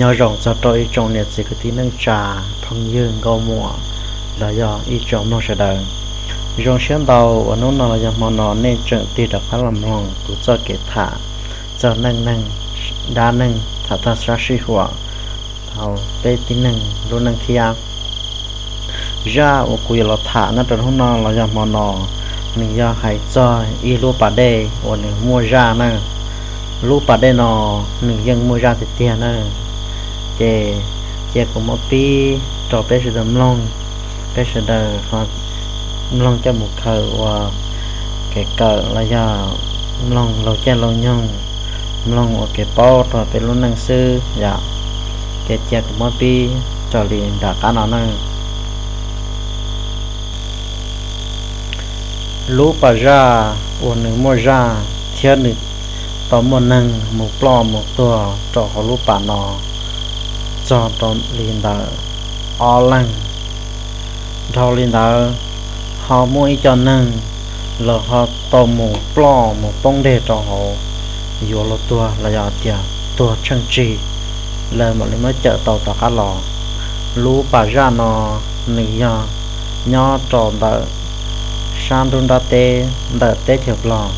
Nyob zoo txog rau ib tsoom niam txiv kwv tij neej tsa, phooj ywg nkauj muam los yog ib tsoom mloog sawv daws. Zoo siab ntau uas hnub no los yog hmo no nej tseem tig rov qab los mloog kuv txoj kev tham txog neej neeg, dab neeg, tham tag sab sij huam hauv peb tib neeg lub neej thiab. Zaj uas kuv yuav los tham nyob rau hnub no los yog hmo no, nws yog hais txog ib lub pas dej uas nws muaj zaj na. Lub pas dej no nws yeej muaj zaj tiag tiag na. Ces cia kuv muab pib rau peb sawv daws mloog, peb sawv daws ho mloog coj mus khaws ua kev kawm los yog mloog laug caij laug nyoog, mloog ua kev paub rau peb lub neej xwb yom. Ces cia kuv muab pib raws li nram qab no na. Lub pas zaj uas nws muaj zaj thiab nws tau muaj neeg mus ploj mus tuag rau hauv lub pas no txog rau li ntawd ob leeg. Dhau li ntawd, ho muaj ib co neeg los ho tau mus ploj mus poob deg rau hauv, yuav luag tuag los yog tias tuag tsheej tsig, lawv mam li muab cawm tau rov qab los. Lub pas zaj no nws yog nyob rau ntawm sab nruab nrab teb ntawm teb chaws Nplog,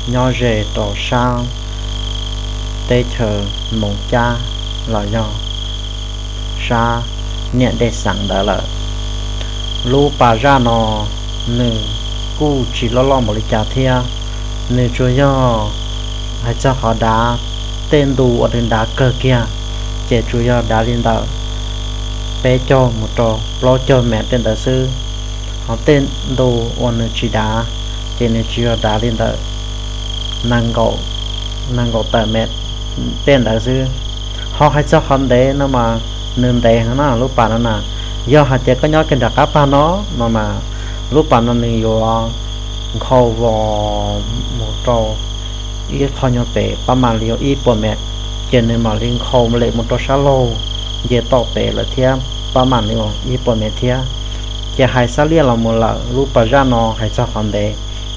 nyob ze rau sab teb chaws Moos Cab los yog sab niam dej xeev ntawd lawm. Lub pas zaj no nws kuj tsis loj loj npaum li cas thiab, nws tsuas yog hais txog qhov dav, tej ntu uas nws dav kawg kiag ces tsuas yog dav li ntawm peb caug mus rau plaub caug mev tej ntawd xwb. Ho tej ntu uas nws tsis dav ces nws tsuas yog dav li ntawm nees nkaum tawm mev tej ntawd xwb. Ho hais txog qhov ntev no mas nws ntev heev na lub pas no na. Yog hais tias koj nyob kiag nram qab pas no no mas lub pas no nws yuav nkhaus vos mus rau ib qho nyuag pem pab mam li ib puas mev, ces nws mam li nkhaus lem mus rau sab laug nce tom pem lawm thiab pab mam li ib puas mev thiab. Ces hais xab liaj los mus lawm lub pas zaj no hais txog qhov ntev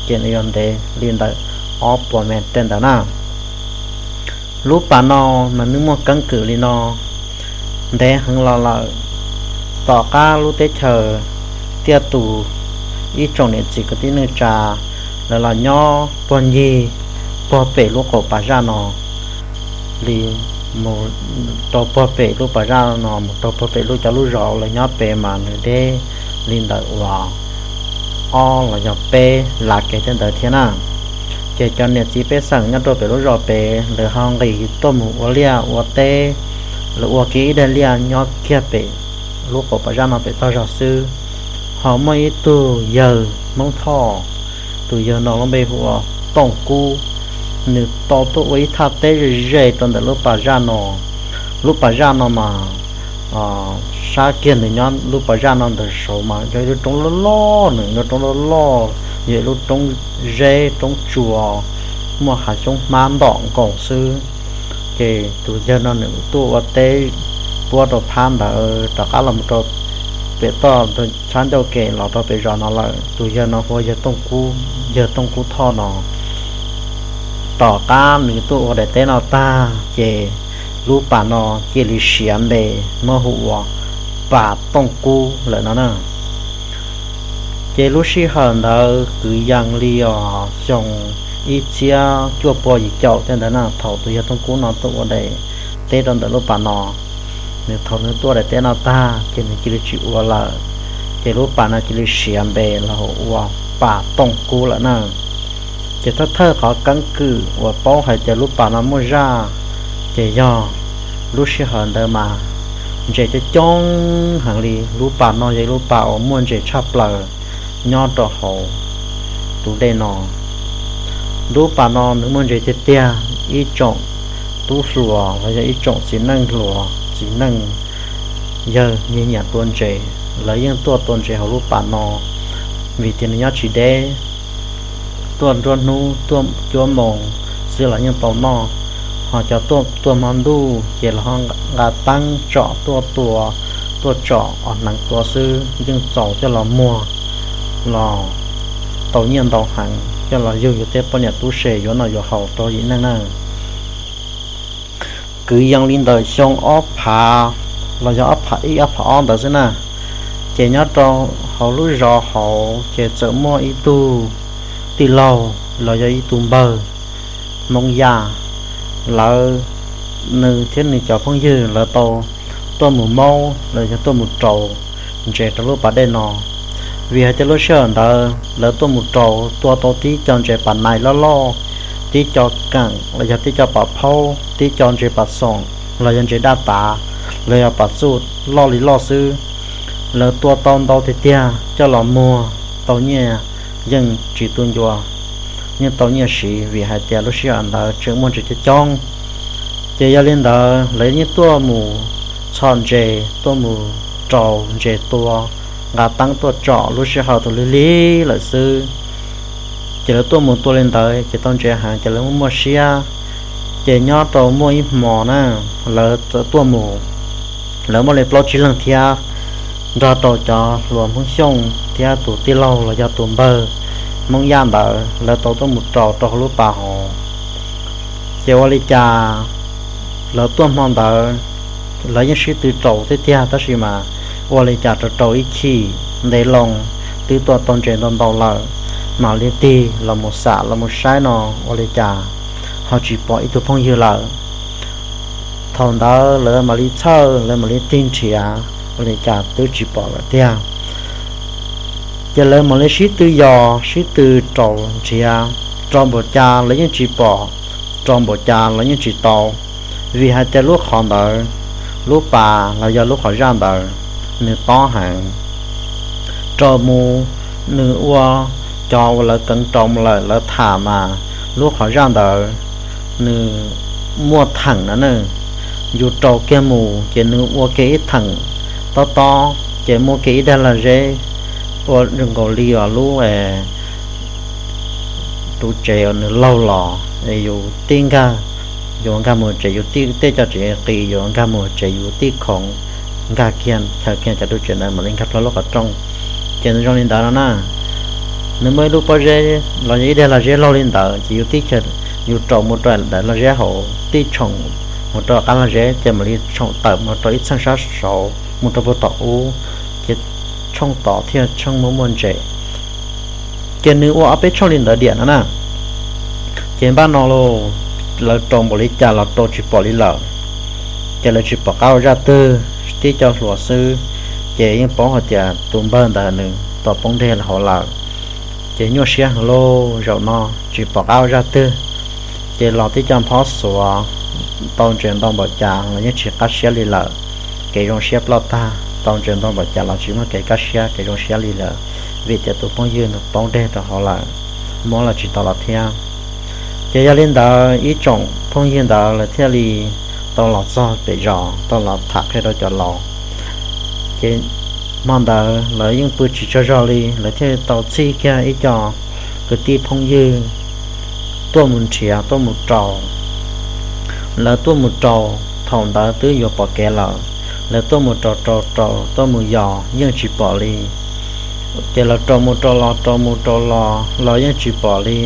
ces nws yuav ntev li ntawm ob puas mev tej ntawd na. Lub pas no mas nws muaj keeb kwm li no, ntev heev los lawm, tom qab lub teb chaws Tiaj Tus ib tsoom niam txiv kwv tij neej tsa lawv los nyob puag ncig puag pem lub qaum pas zaj no li, mus rau puag pem lub pas zaj no mus rau puag pem lub cov lub zos lawv nyob pem mas nws deb li ntawm uas ob los yog peb lav kev tej ntawd thiab na. Ces cov niam txiv pej xeem nyob rau pem lub zos pem lawv ho nqis tuaj mus ua liaj ua teb, lawv ua kiag ib daim liaj nyob kiag pem lub qaum pas zaj no pem tog zog xwb. Ho muaj ib tug yawg Hmoob Thoj, tus yawg no lub npe hu ua Tooj Kub, nws tau tuaj ua ib thaj teb ze ze rau ntawm lub pas zaj no. Lub pas zaj no mas sab kiag nws nyob lub pas zaj no ntawm saud mas yog ib lub roob loj loj, nws yog roob loj loj, yog ib lub roob zeb roob tsua, muaj hav xyoob hmab ntom nkaus xwb. Ces tus yawg no nws tuaj ua teb puab rau phab ntawd rov qab los rau pem toj tshab ncauj ke los rau pem zos no lawm. Tus yawg no hu ua yawg Tooj Kub, yawg Tooj Kub Thoj no. Tom qab nws tuaj ua daim teb no tag ces lub pas no cia li siav npe muab hu ua Pas Tooj Kub lawm no na. Ces lub sij hawm ntawd kwv yees li os xyoo ib txhiab cuaj pua yim caum tej ntawd na, thaum tus yawg Tooj Kub no tuaj ua daim teb rau ntawm lub pas no, nws thaum nws tuaj daim teb no tag ces nws cia li tsis ua lawm, ces lub pas no cia li siav npe los ua Pas Tooj Kub lawm na. Ces thawj thawj qhov keeb kwm uas paub hais tias lub pas no muaj zaj, ces yog lub sij hawm ntawd mas ntses coob coob heev li. Lub pas no yog ib lub pas uas muaj ntses tshaj plaws nyob rau hauv tus dej no. Lub pas no nws muaj ntses tiag tiag, ib tsoom tub hluas los yog ib tsoom txiv neej hluas txiv neej yawg nyiam nyiam tua ntses, lawv yeej tuaj tua ntses hauv lub pas no, vim tias nws nyob tsis deb, tuaj nruab hnub tuaj cuaj moos xwb los yeej tau noj. Ho cov tuaj tua hmo ntuj ces los ho nqa teeb tsom tuaj tua, tuaj tsom os hneev tua xwb yeej txaus coj los muag los tau nyiaj ntau heev coj los yug yus tej poj niam tub se yuav noj yuav haus rau yim neej na. Kwv yees li ntawm xyoo ob phav los yog ob phav ib ob phav ob ntawd xwb na, ces nyob rau hauv lub zos hauv ces txawm muaj ib tug tij laug los yog ib tug npawg Hmoob Yaj, lawv, nws thiab nws cov phooj ywg lawv tau tuaj mus maub los yog tuaj mus raus ntses rau lub pas dej no. Vim hais tias lub sij hawm ntawd lawv tuaj mus raus tua tau tib co ntses pas nais loj loj, tib co keem los yog tib co pas phaub, tib co ntses pas xoom los yog ntses daj tav los yog pas txuj loj li loj xwb. Lawv tua tau ntau tiag tiag coj los muag tau nyiaj yeej tsis tu ncua, yeej tau nyiaj siv vim hais tias lub sij hawm ntawd tseem muaj ntses coob coob. Ces yog li ntawd lawv yeej tuaj mus txhom ntses, tuaj mus raus ntses tua, nqa teeb tuaj tsom lub sij hawm thaum lig lig lawm xwb. Ces lawv tuaj mus tua li ntawd ces tau ntses heev ces lawv muaj muaj siab. Ces nyob rau muaj ib hmo na, lawv txawm tuaj mus, lawv muaj li plaub tsib leeg thiab, nrog rau cov hluas Hmoob Xyooj thiab tus tij laug los yog tus npawg Hmoob Yaj ntawd lawv tau tuaj mus raus rau hauv lub pas hauv. Ces ua li cas lawv tuaj hmo ntawd lawv yeej sib tw raus thiab tiag, tab sis mas ua li cas raus raus ib chim ntev loo twb tua tau ntses ntau ntau lawm, mam li tig los mus xam los mus saib no ua li cas ho tsis pom ib tug phooj ywg lawm. Thaum ntawd lawv mam li txhawj, lawv mam li tig nrhiav, ua li cas twb tsis pom lawm tiag. Ces lawv mam li sib tw yos sib tw raus nrhiav, raus npaum cas lawv yeej tsis pom, raus npaum cas lawv yeej tsis tau, vim hais tias lub qhov ntawd, lub pas los yog lub qhov zaj ntawd nws tob heev. Raus mus, nws ua, cov uas lawv keev raus mus lawm lawv tham mas lub qhov zaj ntawd nws muaj theem no ne. Yus raus kiag mus ces nws ua kiag ib theem tob tob ces muaj kiag ib daim lag zeb ua zoo nkaus li os lub ru tsev uas nws laug los, yus tib nkag, yus nkag mus tsev yus tib tej cov tsev qis, yus nkag mus tsev yus tib khoov, nkag kiag chaws kiag cov ru tsev ntawd mam li nkag plaws lub qhov rooj. Ces nws zoo li ntawd no na, nws muaj ib lub pob zeb los yog ib daim lag zeb laug li ntawd ces yus tib chaws, yus raus mus rau ntawm lag zeb hauv tib tshoom mus rau qab lag zeb ces mam li tshoom tawm mus rau ib txheej sab saud mus rau puag tom ub, ces tshooj tod thiaj tsheej muaj muaj ntses. Ces nws ua ob peb tshooj li ntawd diam no na. Ces npaj no los lawv raus npaum li cas los raus tsis pom li lawm. Ces lawv tsis pom qab ua zaj twg, tib co hluas xwb, ces yeej paub hais tias tus npawg ntawd nws tau poob deg hauv lawm. Ces nyuaj siab heev lauj, zaum no tsis pom qab ua zaj twg. Ces los tib co phob xuav, tau ntses ntau npaum cas los yeej tsis qab siab li lawm. Kev zoo siab ploj tag, tau ntses ntau npaum cas los tsis muaj kev kaj siab kev zoo siab li lawm, vim tias tus phooj ywg nws poob deg rau hauv lawm, muab los tsis tau los thiab. Ces yog li ntawd ib tsoom phooj ywg ntawd lawv thiaj li tau los txog pem zos tau los tham qhia rau cov laus. Ces hmo ntawd lawv yeej pw tsis tsaug zog li, lawv thiaj li tau txhij kiag ib co kwv tij phooj ywg tuaj mus nrhiav tuaj mus raus. Lawv tuaj mus raus thaum ntawd twb yuav pom kev lawm, lawv tuaj mus raus raus raus tuaj mus yos yeej tsis pom li. Ces lawv raus mus raus los raus mus raus los los yeej tsis pom li.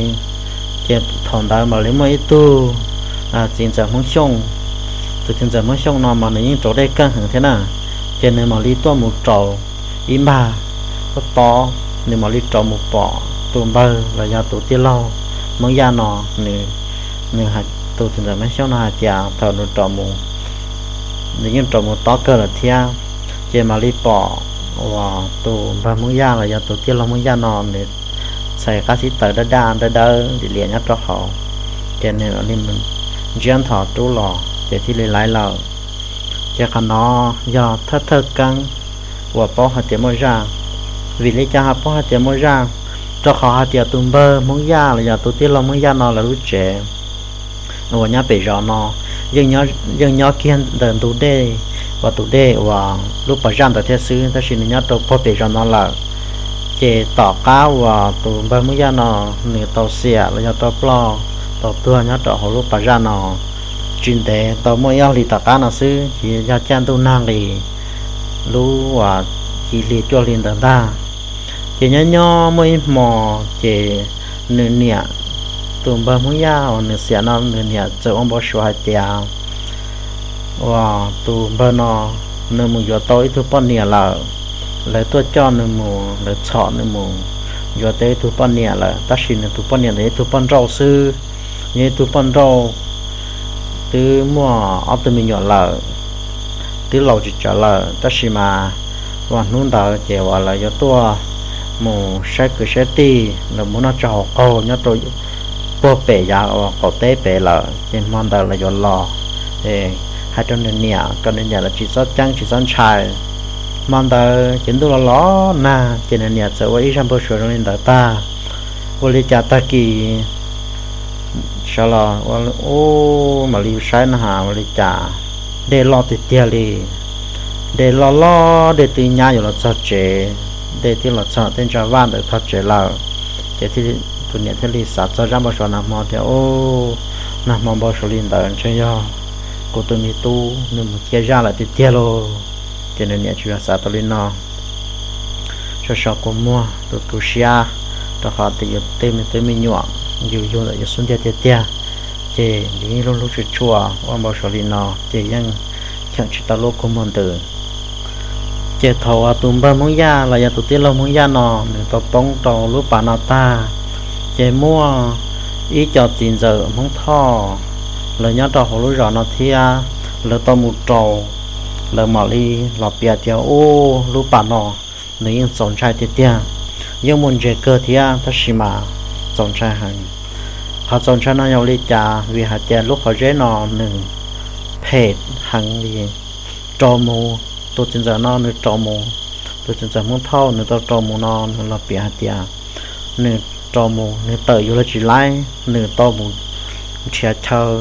Ces thaum ntawd mam li muaj ib tug txiv ntxawm Hmoob Xyooj, tus txiv ntxawm Hmoob Xyooj no mas nws yeej raus dej keej heev thiab na, ces nws mam li tuaj mus raus ib npag tob tob, nws mam li raus mus pom tus npawg los yog tus tij laug Hmoob Yaj no. Nws, nws, tus txiv ntxawm Hmoob Xyooj no hais tias thaum nws raus mus, nws yeej raus mus tob kawg lawm thiab, ces mam li pom uas tus npawg Hmoob Yaj los yog tus tij laug Hmoob Yaj no nws txhais qab xib taws daj daj dawb dawb liam liam nyob rau hauv, ces nws mam li ntsiab nthos rub los ces thiaj li laiv lawm. Ces qhov no yog thawj thawj keeb uas paub hais tias muaj zaj. Vim li cas ho paub hais tias muaj zaj? Rau qhov hais tias tus npawg Hmoob Yaj los yog tus tij laug Hmoob Yaj no lawv lub tsev uas nyob pem zos no yeej nyob kiag ntawm ntug dej, uas tus dej uas lub pas zaj ntawd thiab xwb, tab sis nws nyob rau puag pem zos no lawm. Ces tom qab uas tus npawg Hmoob Yaj no nws tau xiam los yog tau ploj tau tuag nyob rau hauv lub pas zaj no, tsis ntev tau muaj ib ob hlis tom qab no xwb ces yog caij ntuj nag nqis, lub uas hli cuaj hli ntawd ntag. Ces nyob nyob muaj ib hmo, ces nws niam, tus npawg Hmoob Yaj uas nws xiam no nws niam txawm ua npau suav hais tias uas tus npawg no nws mus yuav tau ib tug poj niam lawm. Lawv tuaj coj nws mus, lawv txhom nws mus yuav tau ib tug poj niam lawm, tab sis nws tus poj niam ntawd yog ib tug poj nrauj xwb, yog ib tug poj nrauj twb muaj ob tug me nyuam lawm, twb laus tsis tsawg lawm, tab sis mas uas hnub ntawd ces uas lawv yuav tuaj mus saib kwv saib tij, lawv mus noj tso hauv qaug nyob rau puag pem yav uas qaum teb pem lawm, ces hmo ntawd lawv yuav los. Hais rau nws niam kom nws niam los tsis txhob ceeb tsis txhob ntshai. Hmo ntawd ces ntuj los los nag, ces nws niam txawm ua ib zaj npau suav zoo li ntawd tag. Ua li cas tag kis sawv los ua ub mam li saib no ha, ua li cas dej loj tiag tiag li. Dej loj loj, dej twb nyab yuav los txog tsev, dej twb los txog tej ntsa vaj ntawd txog tsev lawm. Ces tus niam thiaj li xav txog zaj npau suav nag hmo tias, ub, nag hmo npau suav li ntawd ntshe yog kuv tus me tub nws mus cia zaj lawm tiag tiag lauj. Ces nws niam tsuas yog xav tau li no, sawv sawv kua muag tu tu siab, rau qhov tias yus tej me tub me nyuam yus yug ntawm yus xub ntiag tiag tiag, ces yus yeej hlub hlub tshua tshua, ua npau suav li no ces yeej cheem tsis tau lub kua muag ntws. Ces thaum uas tus npawg Hmoob Yaj los yog tus tij laug Hmoob Yaj no nws tau poob rau lub pas no tag, ces muaj ib co txiv ntxawm Hmoob Thoj, lawv nyob rau hauv lub zos no thiab, lawv tau mus rau, lawv mam li los piav tias, ub, lub pas no nws yeej txaus ntshai tiag tiag, yeej muaj ntses kawg thiab tab sis mas txaus ntshai heev. Qhov txaus ntshai no yog li cas? Vim hais tias lub qhov zeb no nws phem heev li, rau mus, tus txiv ntxawm no nws rau mus, tus txiv ntxawm Hmoob Thoj nws tau rau mus no nws los piav hais tias nws rau mus nws tawm yuav luag tsis laib, nws tau mus nrhiav chaw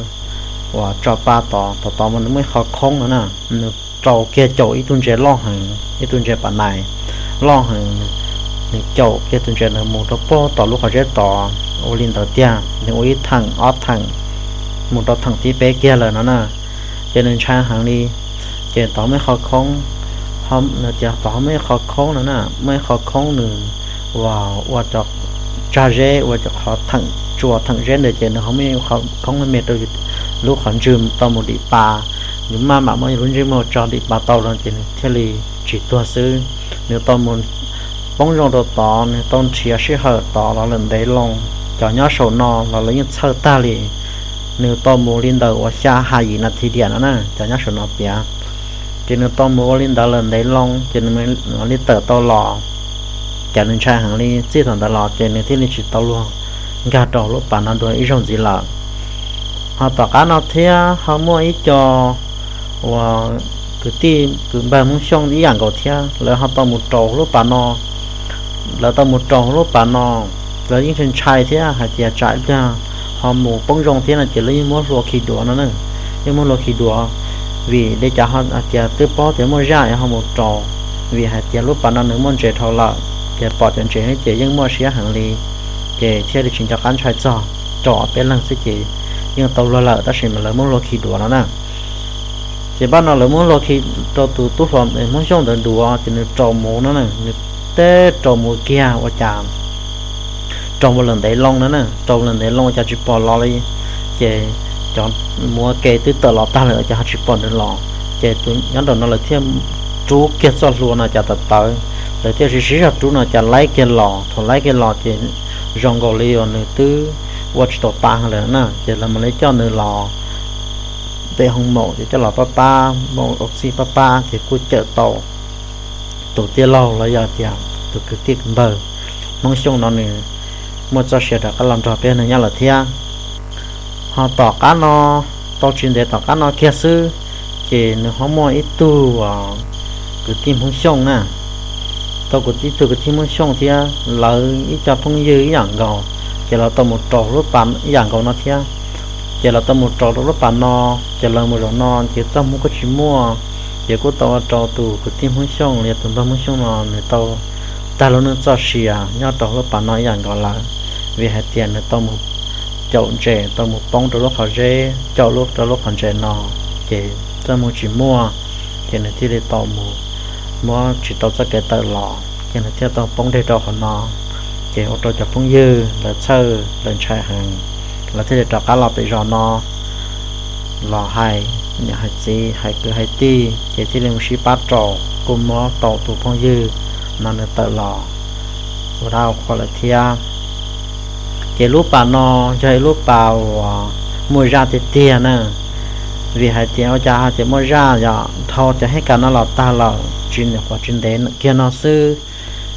uas tso pa tod, tod tod mas nws muaj ib qho khoob no na, nws rau kiag caum ib tug ntses loj heev, ib tug ntses pas nais loj heev, nws caum kiag tus ntses ntawd mus rau puag tom lub qhov zeb tod. Ua li ntawd tiag nws ua ib theem ob theem mus rau theem thib peb kiag lawm no na, ces nws ntshai heev li. Ces tod muaj ib qho khoob, tias tod muaj ib qho khoob no na, muaj ib qho khoob nws uas ua cov tsag zeb ua cov qhov theem tsua theem zeb ntawd ces nws ho muaj ib qho khoob me rau lub qhov ntswg tau mus dim pa, nws maj mam muab lub ntsej muag tso dim pa tau no ces nws thiaj li tsis tuag xwb. Nws tau mus poob zoo rau tod, nws tau nrhiav sij hawm tod los lawm ntev loo, cov nyob saum no los lawv yeej txhawj tag li. Nws tau mus li ntawm uas xya ha yim nas this diam no na, cov nyob saum no piav. Ces nws tau mus ua li ntawd lawm ntev loo ces nws mam li tawm tau los. Ces nws ntshai heev li, txij thaum ntawd los ces nws thiaj li tsis tau luag nkag rau lub pas no dua ib zaug ntxiv lawm. Ho tom qab no thiab ho muaj ib co uas kwv tij kwv npawg Hmoob Xyooj ib yam nkaus thiab, lawv ho tau mus rau lub pas no. Lawv tau mus rau lub pas no, lawv yeej ntshai ntshai thiab hais tias tsam ib pliag ho mus poob zoo thiab no ces lawv yeej muab hlua khi duav no na, yeej muab hlua khi duav, vim li cas ho hais tias twb paub tias muaj zaj es ho mus rau, vim hais tias lub pas no nws muaj ntses dhau lawm, ces pom cov ntses ces yeej muaj siab heev li, ces thiaj li tsis nco qab ntshai txog, rau ob peb leeg xwb ces yeej tau luag lawm tab sis mas lawv muab hlua khi duav no na. Ces pab no lawv muab hlua khi rau tus tub hluas Hmoob Xyooj ntawd duav ces nws rau mus no na, nws teb rau mus kiag ua cas rau mus lawm ntev loo no na, rau lawm ntev loo ua cas tsis pom los li. Ces cov muav ke twb tawm los tag lawm ua cas ho tsis pom nws los, ces tus nyob nraum no lawv thiaj rub kiag txoj hlua no cas tawv tawv, lawv thiaj sib sib zog rub no cas laib kiag los. Thaum laib kiag los ces zoo nkaus li uas nws twb ua tsis tau pa lawm na, ces lawv mam li coj nws los pem hoo maum ces coj los pab pab, mus ua txij pab pab ces kuj cawm tau tus tij laug los yog tias tus kwv tij npawg Hmoob Xyooj no nws muaj txoj sia rov qab los nrog peb neeg nyob lawm thiab. Ho tom qab no, tau tsis ntev tom qab no kiag xwb, ces nws ho muaj ib tug kwv tij Hmoob Xyooj na, tau kwv tij, ib tug kwv tij Hmoob Xyooj thiab lawv ib co phooj ywg ib yam nkaus, ces lawv tau mus rau lub pas ib yam nkaus no thiab. Ces lawv tau mus rau rau lub pas no, ces lawv mus zaum no ces txoj hmoo kuj tsis muaj, ces kuj tau ua rau tus kwv tij Hmoob Xyooj los yog tus npawg Hmoob Xyooj no nws tau tag lub neej txoj sia nyob rau lub pas no ib yam nkaus lawm, vim hais tias nws tau mus caum ntses, tau mus poob rau lub qhov zeb, caum lub rau lub qhov ntses no, ces txoj hmoo tsis muaj, ces nws thiaj li tau mus muab tsis tau txoj kev tawm los, ces nws thiaj tau poob deg rau qhov no. Ces ua rau cov phooj ywg lawv txhawj lawv ntshai heev, lawv thiaj li rov qab los pem zos no los hais niam hais txiv hais kwv hais tij ces thiaj li mus sib pab rau, kuj muab tau tus phooj ywg no nws tawm los ua dab ua qhua lawm thiab. Ces lub pas no yog ib lub pas uas muaj zaj tiag tiag na, vim hais tias ua cas hais tias muaj zaj yom, dhau cov hej kas no los tag lawm tsis nyuam qhuav tsis ntev kiag no xwb,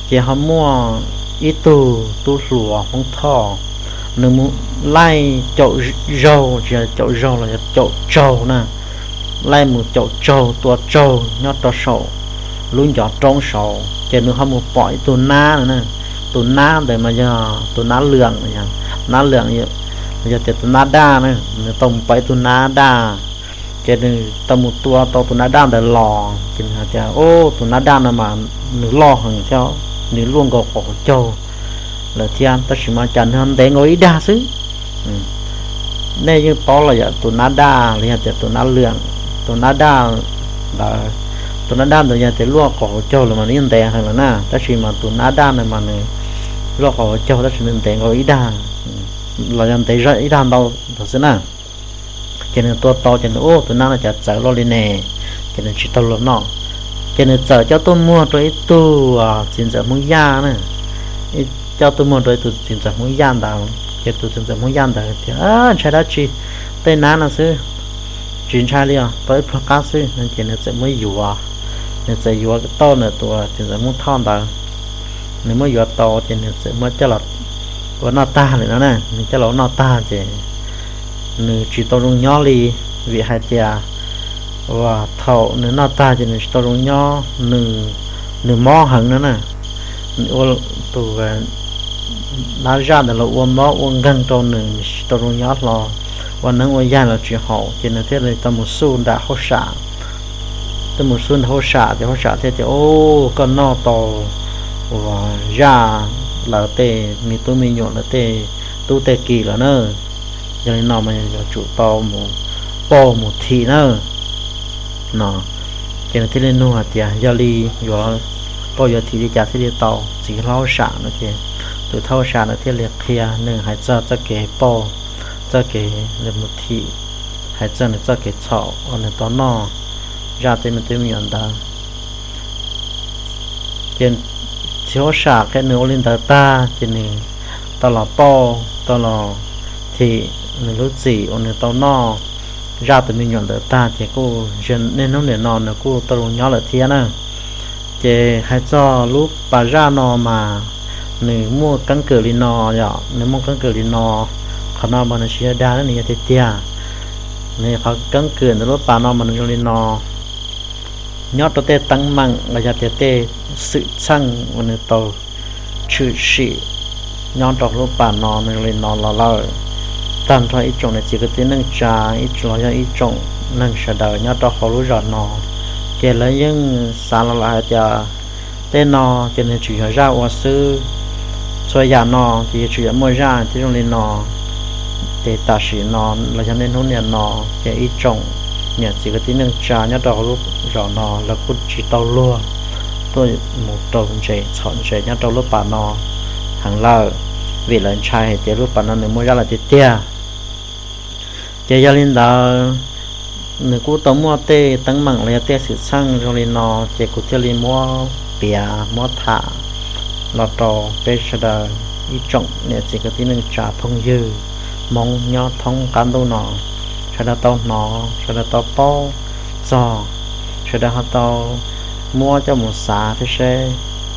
ces ho muaj ib tug tub hluas Hmoob Thoj, nws mus laij caum zaug, tsis yog caum zaug los yog caum tsaug na, laij mus caum tsaug tua tsaug nyob rau saum lub ncov roob saud, ces nws ho mus pom ib tug nab na, tus nab ntawd mas yog tus nab lwam, nab lwam yog tias tus nab daj na, nws tau mus pom ib tug nab daj, ces nws tau mus tua tau tus nab daj ntawd los ces nws hais tias, Ub, tus nab daj no mas nws loj heev thiab, nws luaj nkaus qaum hauv caug lawm thiab, tab sis mas cas nws ntev nkaus ib dag xwb. Nej yeej paub los yog tus nab daj los yog tias tus nab lwam, tus nab daj ntawd, tus nab daj ntawd yog tias luaj qaum hauv caug los mas nws yeej ntev heev lawm na, tab sis mas tus nab daj no mas nws luaj qaum hauv caug tab sis nws ntev nkaus ib dag, los yog ntev zog ib dag ntau ntawd xwb na. Ces nws tua tau ces nws, Ub, tus nab no cas txawv luaj li ne, ces nws tsis tau luag noj. Ces nws txawm coj tuaj muag rau ib tug txiv ntxawm Hmoob Yaj na, coj tuaj muag rau ib tug txiv ntxawm Hmoob Yaj ntawd, ces tus txiv ntxawm Hmoob Yaj ntawd tias, Ntshai dab tsi, tej nab no xwb, tsis ntshai li os, tau ib pluag qab xwb. Ces nws txawm muab yuav, nws txawm yuav tau ntawm tus txiv ntxawm Hmoob Thoj ntawd, nws muab yuav tau ces nws txawm muab coj los ua noj tag lawm no na, nws coj los ua noj tag ces nws tsis tau zoo nyob li, vim hais tias uas thaum nws noj tag ces nws tsis tau zoo nyob, nws, nws mob heev no na, tus nab zaj ntawd los ua mob ua nkeeg rau nws, nws tsis tau zoo nyob hlo, ua neeb ua yaig los tsis haum, ces nws thiaj li tau mus xub nram hauj sam. Twb mus xub nram hauj sam ces hauj sam thiaj tias, Ub, koj noj tau uas zaj lawv tej me tub me nyuam lawv tej tub tej ki lawm na, yog li no mas yuav tsum tau mus pauj mus thim na no. Ces nws thiaj li nug hais tias, Yog li yuav pauj yuav thim li cas thiaj li tau, txiv hlob hauj sam no? Ces tus thawj hauj sam ntawd thiaj li qhia nws hais txog txoj kev pauj, txoj kev mus thim, hais txog nws txoj kev txhaum uas nws tau noj zaj tej me tub me nyuam ntawd. Ces txiv hauj sam qhia nws ua li ntawd tag ces nws tau los pauj tau los thim nws lub txim uas nws tau noj zaj tus me nyuam ntawd tag ces kuj niaj hnub nim no nws kuj tau zoo nyob lawm thiab na. Ces hais txog lub pas zaj no mas nws muaj keeb kwm li no yom, nws muaj keeb kwm li no. Qhov no mas nws tsis yog dag, nws yog tiag tiag. Nws qhov keeb kwm ntawm lub pas no mas nws zoo li no. Nyob rau tej teeb meem los yog tias tej xwm txheej uas nws tau tshwm sim nyob rau lub pas no nws zoo li no los lawm, tag nrho ib tsoom niam txiv kwv tij neej tsa, ib tsoom los yog ib tsoom neeg sawv daws nyob rau hauv lub zos no, ces lawv yeej xav los lawm hais tias tej no ces nws tsuas yog zaj ua xwb. Txhua yam no ces yuav tsum yog muaj zaj thiaj zoo li no. Ces tam sim no los yog niaj hnub nim no ces ib tsoom niam txiv kwv tij neej tsa nyob rau hauv lub zos no lawv kuj tsis tau luag tuaj mus rau ntses txhom ntses nyob rau lub pas no heev lawm, vim lawv ntshai hais tias lub pas no nws muaj zaj lawm tiag tiag. Ces yog li ntawd, nws kuj tau muaj tej teeb meem los yog tej xwm txheej zoo li no, ces kuv thiaj li muab piav muab tham los rau peb sawv daws ib tsoom niam txiv kwv tij neej tsa phooj ywg Hmoob nyob thoob qab ntuj no, sawv daws tau hnov, sawv daws tau paub txog, sawv daws ho tau muab coj mus xav thiab seb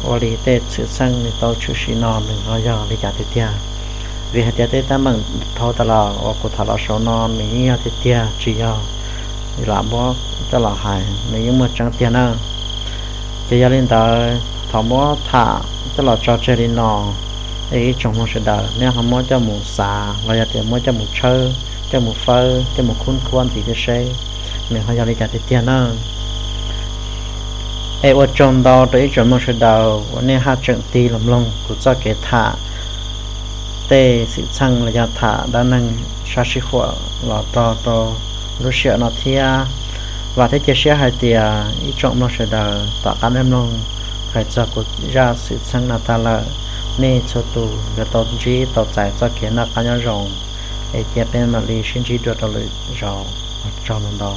ua li tej xwm txheej nws tau tshwm sim no nws ho yog li cas tiag tiag. Vim hais tias tej teeb meem dhau tas los uas kuv tham los saum no nws yeej yog tiag tiag, tsis yog lam muab coj los hais, nws yeej muaj tseeb tiag na. Ces yog li ntawd, thaum muab tham coj los tso tseg li no, es ib tsoom mloog sawv daws nej ho muab coj mus xav los yog tias muab coj mus tshawb, coj mus fawb, coj mus khub khuab ntxiv thiab seb nws ho yog li cas tiag tiag na. Es ua tsaug ntau rau ib tsoom mloog sawv daws uas nej haj tseem tig los mloog kuv txoj kev tham tej xwm txheej los yog tham dab neeg sab sij huam los txog rau lub sij hawm no thiab. Vam thiab cia siab hais tias ib tsoom mloog sawv daws tom qab nej mloog hais txog kuv zaj xwm txheej no tag lawm, nej txhua tus yuav tau ntsib tau txais txoj kev noj qab nyob zoo. Es cia peb mam li sib ntsib dua rau lwm zaus, ua tsaug ntau ntau.